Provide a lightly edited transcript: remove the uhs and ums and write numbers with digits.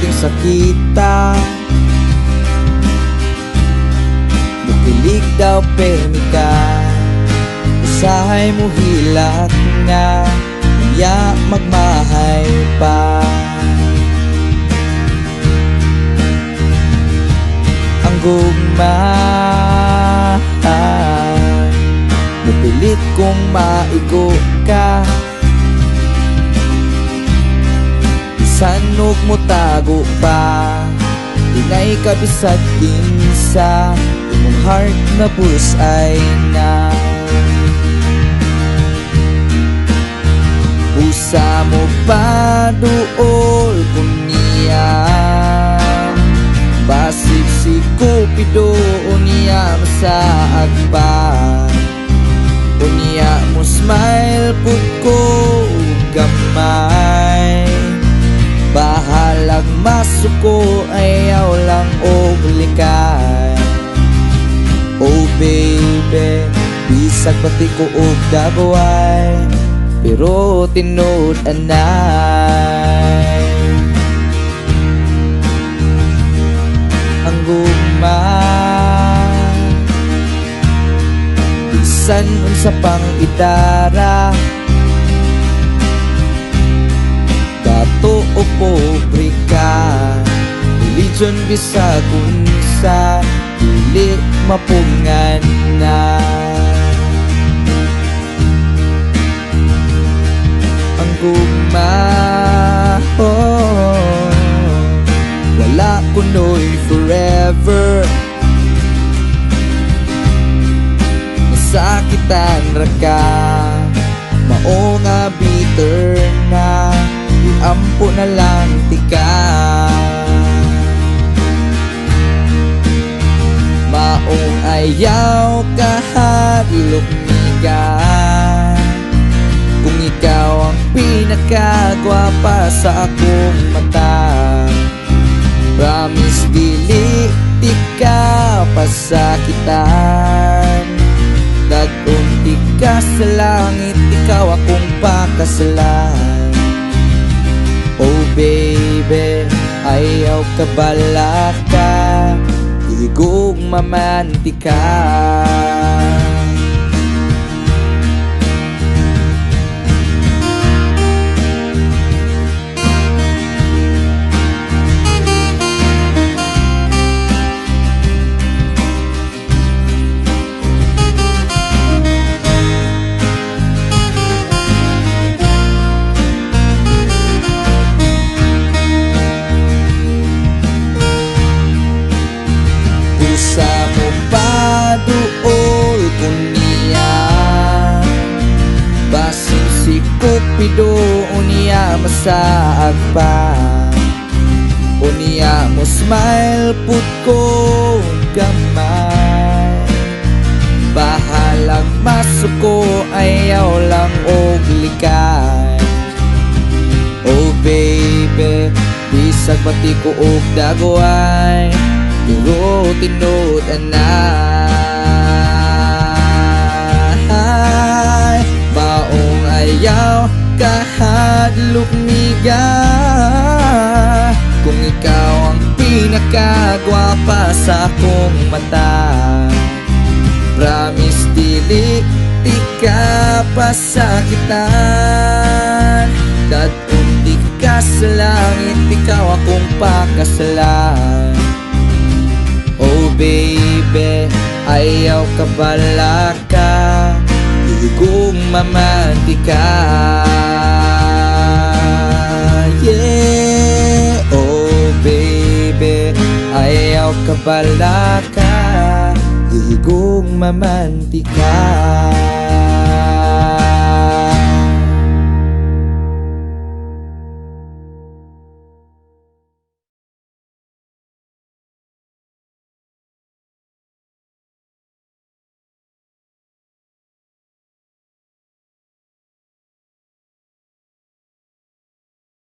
perting sakita. Mukilig daw permi ka, usahay mo hilak na, unya magmahay pa. Ang gugma, mupilit kong maigo ka, bisan og motago pa. Dinay ka bisag kinsa, imong heart na bullseye na. Usa mo pa duol ko niya, basig si Cupido unya masaag pa. Unya mo smile pud ko gamay, bahalag masuko ayaw lang og likay. Oh baby, bisag pati ko og dagway, pero tinuod anay. Ang gugma, bisan unsa pang idara, dato o pobre ka, religion bisag unsa, dili mapungan na. Ang gugma, oh, wala kuno'y forever. Nasakitan ra ka, mao nga bitter na, iampo na lang tika. Maong ayaw kahadlok niga, kung ikaw ang pinakagwapa sa akong mata. Promise dili di ka pasakitan, dag-unti ka sa langit, ikaw akong pakasalan. Oh baby, ayaw ka balaka, higog mamanti ka. Usa mo pa duol ko niya, basin si Cupido unya masaag pa. Unya mo smile pud ko gamay, bahalag masuko ayaw lang og likay. Oh baby, bisag pati ko og dagway, pero tinuod anay. Maong ayaw kahadlok niga, kung ikaw ang pinakagwapa sa akong mata. Promise dili di ka pasakitan, dag-unti ka sa langit, ikaw akong pakasalan. Oh baby, ayaw ka balaka, higong mamanti ka. Yeah, oh baby, ayaw ka balaka, higong mamanti ka.